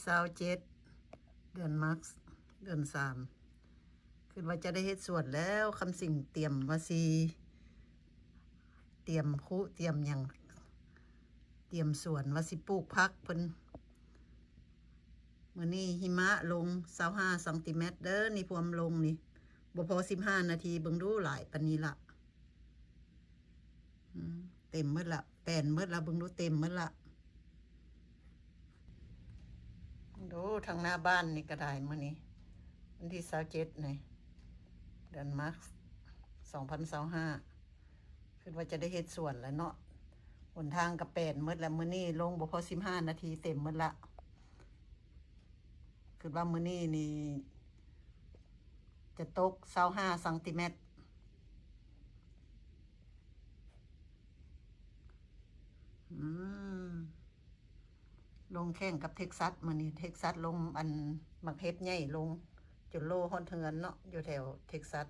ຊາວເຈັດ ເດືອນມາສ ເດືອນສາມ ຄິດວ່າຈະໄດ້ເຮັດສວນແລ້ວ. ຄຳສິງຕຽມວ່າຊິ ຕຽມຄຸຕຽມຫຍັງ ຕຽມສວນ ວ່າຊິປູກຜັກເພິ່ນ. ມື້ນີ້ຫິມະລົງຊາວຫ້າຊັງຕີແມັດເດີ ນີ້ພວມລົງນີ້ ບໍ່ພໍສິບຫ້ານາທີ ເບິ່ງດູຫຼາຍປານນີ້ລະ. ອືມ ເຕັມໝົດລະ ແປນໝົດລະ ເບິ່ງດູ ເຕັມໝົດລະ. ເບິ່ງດູທາງໜ້າບ້ານນີ້ກະໄດ້ ມື້ນີ້ວັນທີຊາວເຈັດນີ້ ເດືອນມາສ ສອງພັນຊາວຫ້າ ຄິດວ່າຈະໄດ້ເຮັດສວນແລ້ວເນາະ ຫົນທາງກະແປນໝົດລະ. ມື້ນີ້ລົງບໍ່ພໍສິບຫ້ານາທີ ເຕັມໝົດລະ. ຄິດວ່າມື້ນີ້ນີ້ຈະຕົກຊາວຫ້າຊັງຕີແມັດ. ອືມ ລົງແຂ່ງກັບເທັກຊັສ ມື້ນີ້ເທັກຊັສລົງ ອັນໝາກເຫັບໃຫຍ່ລົງ ຈົນໂລຮອດເຮືອນເນາະ ຢູ່ແຖວເທັກຊັສ.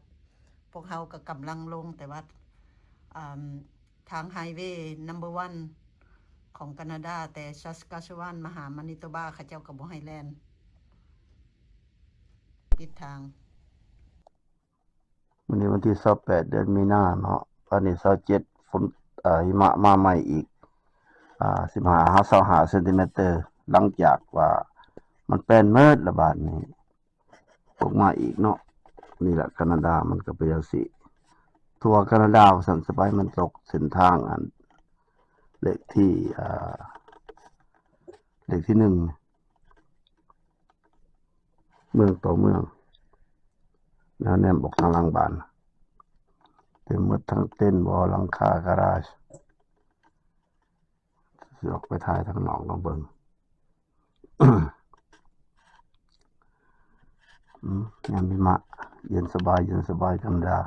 ພວກເຮົາກະກຳລັງລົງ ແຕ່ວ່າ ອາ ທາງໄຮເວນຳເບີວັນຂອງການາດາ ແຕ່ຊັສກາຊະວານມາຫາມານິໂຕບາ ເຂົາເຈົ້າກະບໍ່ໃຫ້ແລ່ນ ປິດທາງ. ມື້ນີ້ວັນທີຊາວແປດ ເດືອນມີນາເນາະ ບາດນີ້ຊາວເຈັດ ຝົນ ເອີ ຫິມະມາໃໝ່ອີກ ອາ ສິບຫ້າຫາຊາວຫ້າເຊັນຕີແມັດເຕີ ຫຼັງຈາກວ່າມັນແປນໝົດລະບາດນີ້ ຕົກມາອີກເນາະ. ນີ້ລະການາດາມັນກະເປັນຈັ່ງຊີ້ ທົ່ວການາດາວ່າຊັ້ນ ສະບາຍມັນຕົກເສັ້ນທາງ ອັນ ເລກທີ ອາ ເລກທີໜຶ່ງ ເມືອງຕໍ່ເມືອງ ແນວແນມອອກທາງຫຼັງບ້ານ ເຕັມໝົດ ທັງເຕັນບໍ ຫຼັງຄາ ກາຣາດ. ຊິອອກໄປຖ່າຍທາງນອກລອງເບິ່ງ. ອືມ ຍາມຫິມະ ເຢັນສະບາຍ ເຢັນສະບາຍທຳມະດາ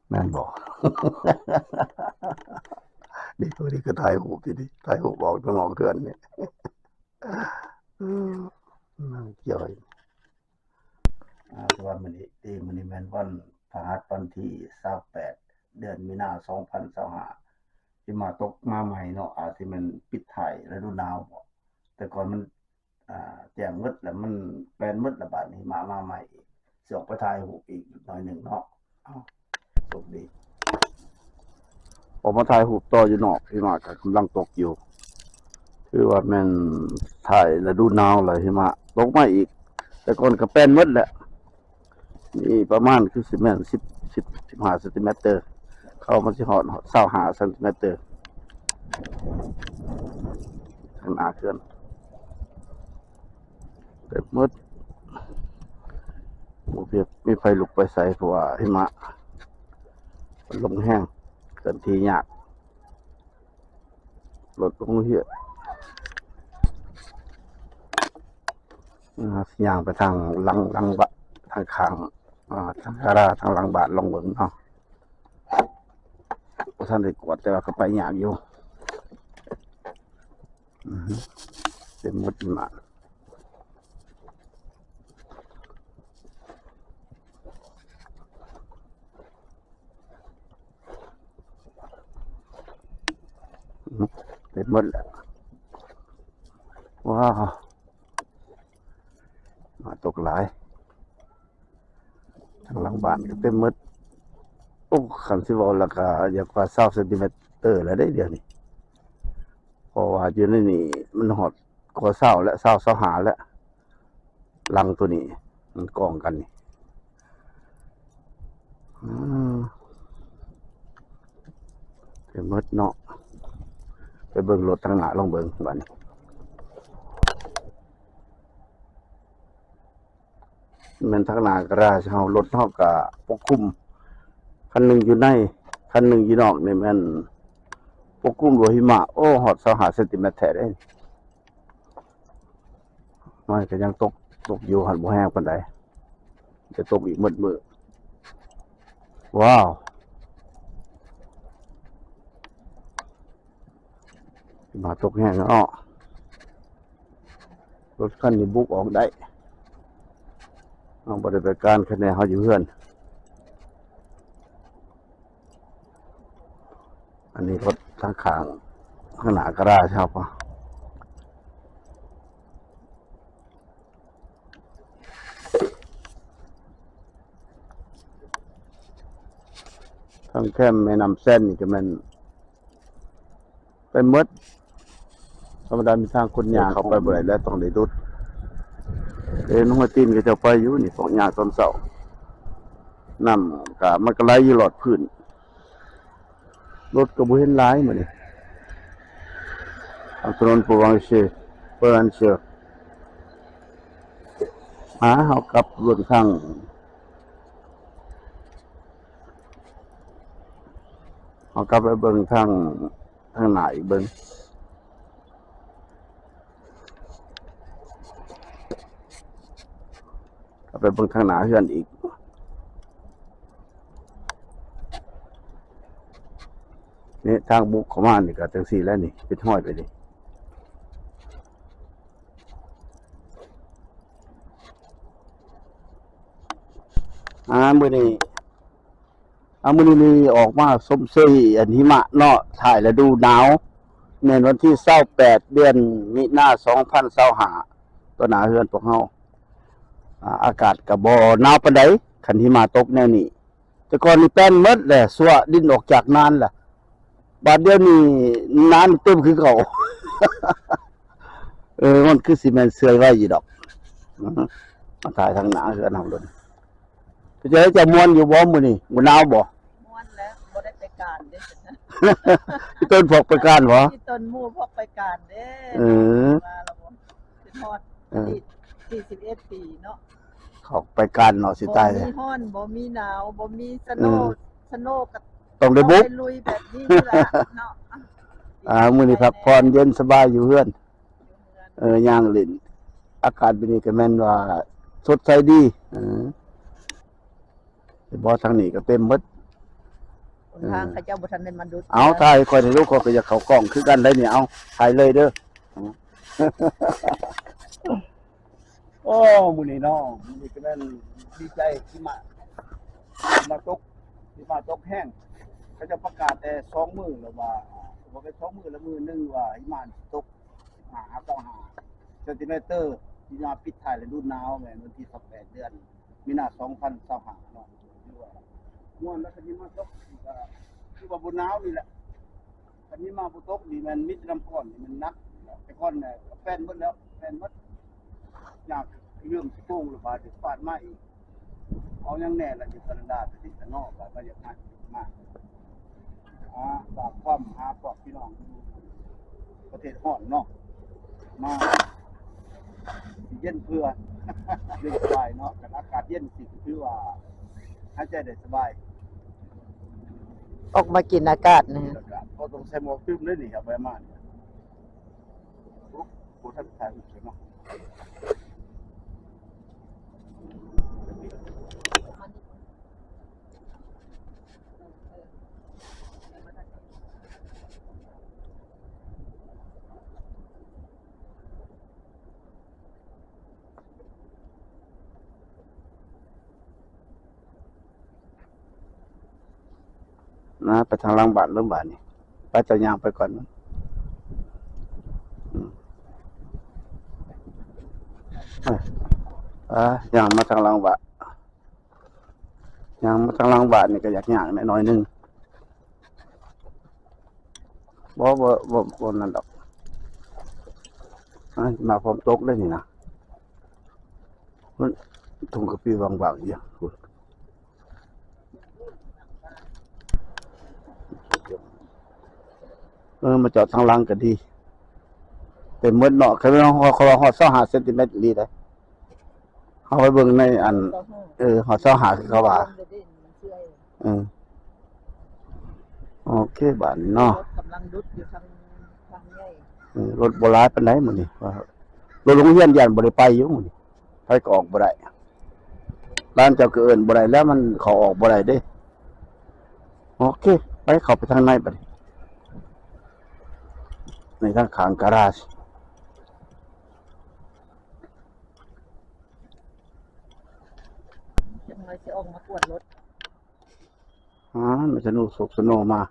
ແມ່ນບໍ່? ນີ້ ໂຕນີ້ກະຖ່າຍຮູບຢູ່ນີ້ ຖ່າຍຮູບອອກທາງນອກເຮືອນນີ້ ອືມ ນັ່ງຈ່ອຍ. ອາ ແຕ່ວ່າມື້ນີ້ຕິ ມື້ນີ້ແມ່ນວັນພະຫັດ ວັນທີຊາວແປດ ເດືອນມີນາ ສອງພັນຊາວຫ້າ ຫິມະຕົກມາໃໝ່ເນາະ ອາດຊິແມ່ນປິດທ້າຍລະດູໜາວບໍ ແຕ່ກ່ອນມັນ ອາ ແຈ້ງໝົດລະ ມັນແປນໝົດລະ ບາດນີ້ຫິມະມາໃໝ່ອີກ ຊິອອກໄປຖ່າຍຮູບອີກໜ້ອຍໜຶ່ງເນາະ. ເອົາ ໂຊກດີ ອອກມາຖ່າຍຮູບຕໍ່ຢູ່ນອກ ຫິມະກະກຳລັງຕົກຢູ່ ຖືວ່າແມ່ນທ້າຍລະດູໜາວລະ ຫິມະຕົກມາອີກ ແຕ່ກ່ອນກະແປນໝົດແຫຼະ ນີ້ປະມານຄືຊິແມ່ນສິບ ສິບ ສິບຫ້າຊັງຕີແມັດເຕີ ເຂົາມັນຊິຮອດ ຮອດຊາວຫ້າຊັງຕີແມັດເຕີ ທາງໜ້າເຮືອນ ເຕັມໝົດ ບໍ່ມີໃຜລຸກໄປໃສ ເພາະວ່າຫິມະມັນລົງແຮງ ເຄື່ອນທີ່ຍາກ ລົດລົງເຮຍ ອາ ຊິຍ່າງໄປທາງຫຼັງ ຫຼັງບ້ານ ທາງຂ້າງ ອາ ທາງກາລາ ທາງຫຼັງບ້ານ ລອງເບິ່ງເນາະ ບໍ່ທັນໄດ້ກວດ ແຕ່ວ່າກະໄປຍາກຢູ່. ອືຮຶ ເຕັມໝົດຫິມະ ເຕັມໝົດແລ້ວ ວ້າວ ຫິມະຕົກຫຼາຍ. ທາງຫຼັງບ້ານກະເຕັມໝົດ ໂອ້ ຄັນຊິເວົ້າລະກະຢາກວ່າຊາວຊັງຕີແມັດເຕີລະເດ້ດຽວນີ້ ເພາະວ່າຢູ່ໃນນີ້ມັນຮອດກວ່າຊາວແລ້ວ ຊາວ ຊາວຫ້າແລ້ວ ຫຼັງໂຕນີ້ມັນກອງກັນນີ້ ອືມ ເຕັມໝົດເນາະ ໄປເບິ່ງລົດທາງໜ້າລອງເບິ່ງບາດນີ້. ແມ່ນທາງໜ້າກາຣາດເຮົາ ລົດເຮົາກະປົກຄຸມ ຄັນໜຶ່ງຢູ່ໃນ ຄັນໜຶ່ງຢູ່ນອກນີ້ແມ່ນປົກຄຸມດ້ວຍຫິມະ ໂອ້ ຮອດຊາວຫ້າເຊັນຕີແມັດແທ້ເດ້ ມັນກະຍັງຕົກ ຕົກຢູ່ ຫາກບໍ່ແຮງປານໃດ ຈະຕົກອີກໝົດມື້ ວ້າວ ຫິມະຕົກແຮງເນາະ ລົດຄັນນີ້ບຸກອອກໄດ້ ເຮົາບໍ່ໄດ້ໄປການ ຄັນແນ່ເຮົາຢູ່ເຮືອນ ອັນນີ້ລົດທາງຂ້າງ ທາງໜ້າກາຣາດເຮົາ ປະ ທາງແຄມແມ່ນ້ຳແຊນນີ້ກໍແມ່ນໄປໝົດ. ທຳມະດາມີທາງຄົນຍ່າງເຂົ້າໄປບໍ່ໄດ້ແລ້ວ ຕ້ອງໄດ້ດຸດ. ເຫັນຫົວຕີນເຂົາເຈົ້າໄປຢູ່ນີ້ ພວກຍ່າງຕອນເຊົ້າ. ນ້ຳກໍ ມັນກໍໄຫຼຢູ່ລອດພື້ນ. ລົດກໍບໍ່ເຫັນຫຼາຍມື້ນີ້. ທາງຖະໜົນປະວັງເຊ ເປີນເຊ ຫາເຮົາກັບເບິ່ງທາງ ເຮົາກັບໄປເບິ່ງທາງ ທາງໜ້າອີກເບິ່ງ. ເຂົ້າໄປເບິ່ງທາງໜ້າເຮືອນອີກ. ນີ້ທາງບຸກເຂົ້າມານີ້ກໍຈັ່ງຊີ້ແຫຼະນີ້ ເປັນຮອຍໄປນີ້. ອ່າ ມື້ນີ້ ອ່າ ມື້ນີ້ມີອອກມາຊົມເຊີຍອັນຫິມະເນາະ ທ້າຍລະດູໜາວ ແມ່ນວັນທີຊາວແປດ ເດືອນມິນາ ສອງພັນຊາວຫ້າ ຕໍ່ໜ້າເຮືອນພວກເຮົາ. ອ່າ ອາກາດກໍບໍ່ໜາວປານໃດ ຄັນຫິມະຕົກແນວນີ້. ແຕ່ກ່ອນນີ້ແປ້ນໝົດແຫຼະ ຊົ່ວດິນອອກຈາກນານລະ. ບາດດຽວນີ້ນານເຕັມຄືເກົ່າ. ເອີ ມັນຄືຊິແມ່ນເຊື່ອຍໄວຢູ່ດອກ. ອື ມາຖ່າຍທາງໜ້າເຮືອນເຮົາໂລດ. ເປັນຈັ່ງໃດ ເຈົ້າມ່ວນຢູ່ບໍ່ມື້ນີ້? ບໍ່ໜາວບໍ່? ມ່ວນແຫຼະ ບໍ່ໄດ້ໄປການເດ້. ອີຕົນພວກໄປການບໍ່? ອີຕົນໝູ່ພວກໄປການເດ້. ເອີ ມາແລ້ວບໍ່? ຄືຮອດ ເອີ ອາທິດ ສີ່ສິບເອັດປີເນາະ. ເຂົາໄປການເນາະ ຊິຕາຍແລ້ວ. ບໍ່ມີຮ້ອນ ບໍ່ມີໜາວ ບໍ່ມີສະໂນ ເອີ ສະໂນກໍຕ້ອງໄດ້ບຸກ ຕ້ອງໄດ້ລຸຍແບບນີ້ລະເນາະ. ອ່າ ມື້ນີ້ພັກຜ່ອນເຢັນສະບາຍຢູ່ເຮືອນ ຢູ່ເຮືອນ ເອີ ຍ່າງຫຼິ້ນ ອາກາດແບບນີ້ກໍແມ່ນວ່າສົດໃສດີ. ເອີ ບໍ່ ທາງນີ້ກໍເຕັມໝົດ. ຫົນທາງ ເອີ ເຂົາເຈົ້າບໍ່ທັນໄດ້ມາດຸດ. ເອົາ ເທື່ອ ຖ່າຍຂ້ອຍເດີ້ລູກ ຂ້ອຍກໍຢາກເຂົ້າກ້ອງຄືກັນໄດ໋ນີ້. ເອົາ ຖ່າຍເລີຍເດີ້. ໂອ້ ມື້ນີ້ເນາະ ມື້ນີ້ກໍແມ່ນດີໃຈ ຫິມະ ຫິມະຕົກ ຫິມະຕົກແຮງ. ເຂົາເຈົ້າປະກາດແຕ່ສອງມື້ແລ້ວວ່າ ບໍ່ແມ່ນສອງມື້ລະ ມື້ໜຶ່ງວ່າຫິມະຕົກ ສິບຫ້າຫາຊາວຫ້າເຊັນຕີແມັດ. ຫິມະປິດທ້າຍລະດູໜາວແມ່ນວັນທີຊາວແປດ ເດືອນ ມີນາ ສອງພັນຊາວຫ້າເນາະ. ຖືວ່າມ່ວນແລ້ວ ຄັນຫິມະຕົກກໍຄືວ່າບໍ່ໜາວນີ້ແຫຼະ. ຄັນຫິມະບໍ່ຕົກນີ້ແມ່ນມີແຕ່ນ້ຳກ້ອນນີ້ແມ່ນໜັກ. ແຕ່ກ່ອນນະແປ້ນໝົດແລ້ວ ແປ້ນໝົດ. ຍາກເລື່ອງໂກງລະບາດ ປາດມາອີກ. ເອົາຫຍັງແດ່ລະ ຢູ່ການາດາ ປະເທດກະນອກ ບາດວ່າຢາກມາ ມາ ຫາ ຝາກຄວາມຫາພວກພີ່ນ້ອງຢູ່ປະເທດຮ້ອນເນາະ ມາ ຊິເຢັນເພື່ອ ເຢັນສະບາຍເນາະ. ຄັນອາກາດເຢັນຊິ ກໍຖືວ່າຫາຍໃຈໄດ້ສະບາຍ. ອອກມາກິນອາກາດນະ ກິນອາກາດ. ບໍ່ຕ້ອງໃສ່ໝວກຕື່ມເດ້ນີ້ ເອົາໄປມານີ້. ໂອ້ ບໍ່ທັນຖ່າຍຮູບເທື່ອເນາະ. ນະ ໄປທາງຫຼັງບ້ານເລີ່ມບາດນີ້. ໄປ ເຈົ້າຍ່າງໄປກ່ອນ. ອືມ ເອີ ເອີ ຍ່າງມາທາງຫຼັງບ້ານ ຍ່າງມາທາງຫຼັງບ້ານນີ້ກໍຢາກຍ່າງໜ້ອຍໜຶ່ງ. ບໍ່ ບໍ່ ບໍ່ ບໍ່ນັ້ນດອກ. ອາ ມາພ້ອມຕົກເດ້ນີ້ນະ. ມັນ ທົ່ງກະປິວາງໆຢູ່ພຸ້ນ. ເອີ ມາຈອດທາງຫຼັງກໍດີ. ເຕັມໝົດເນາະ. ຄັນວ່າຮອດ ຮອດຊາວຫ້າເຊັນຕີແມັດອີ່ຫຼີໄດ໋. ເຮົາໄປເບິ່ງໃນອັນ ເອີ ຮອດຊາວຫ້າຄືເຂົາວ່າ. ເອີ ໂອເຄ ບາດນີ້ເນາະ. ລົດກຳລັງດຸດຢູ່ທາງ ທາງໃຫຍ່. ເອີ ລົດບໍ່ຫຼາຍປານໃດມື້ນີ້. ລົດໂຮງຮຽນຢ້ານບໍ່ໄດ້ໄປຢູ່ມື້ນີ້. ໃຜກໍອອກບໍ່ໄດ້. ຫຼານເຈົ້າກໍເອີ້ນບໍ່ໄດ້ແລ້ວ ມັນເຂົ້າອອກບໍ່ໄດ້ເດ້. ໂອເຄ ໄປ ເຂົ້າໄປທາງໃນບັດນີ້. ໃນທາງຂ້າງກາຣາດ. ຈັກໜ້ອຍຊິອອກມາກວດລົດ. ອາ ແມ່ນສະໂນ ສະໂນມາ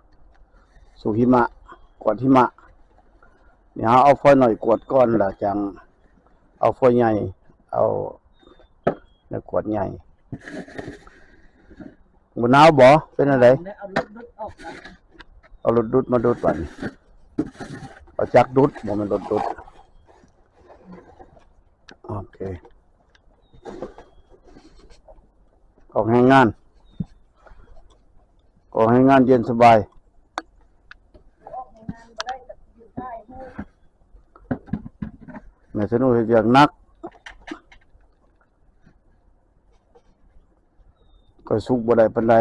ສະໂນມາ ສະໂນມາ ກວດຫິມະ. ດຽວເຮົາເອົາຟອຍນ້ອຍກວດກ່ອນ ແລ້ວຈັ່ງເອົາຟອຍໃຫຍ່ ເອົາແນວກວດໃຫຍ່. ໂອ ບໍ່ໜາວບໍ່? ເປັນຈັ່ງໃດ? ເອົາລົດດຸດອອກ ເອົາລົດດຸດມາດຸດບັດນີ້. ເອົາຈັກດຸດ ບໍ່ແມ່ນລົດດຸດ. ໂອເຄ ອອກແຮງງານ ອອກແຮງງານເຢັນສະບາຍ. ແມ່ສະໜູເຮັດວຽກໜັກ ຂ້ອຍສຸກບໍ່ໄດ້ປານໃດ.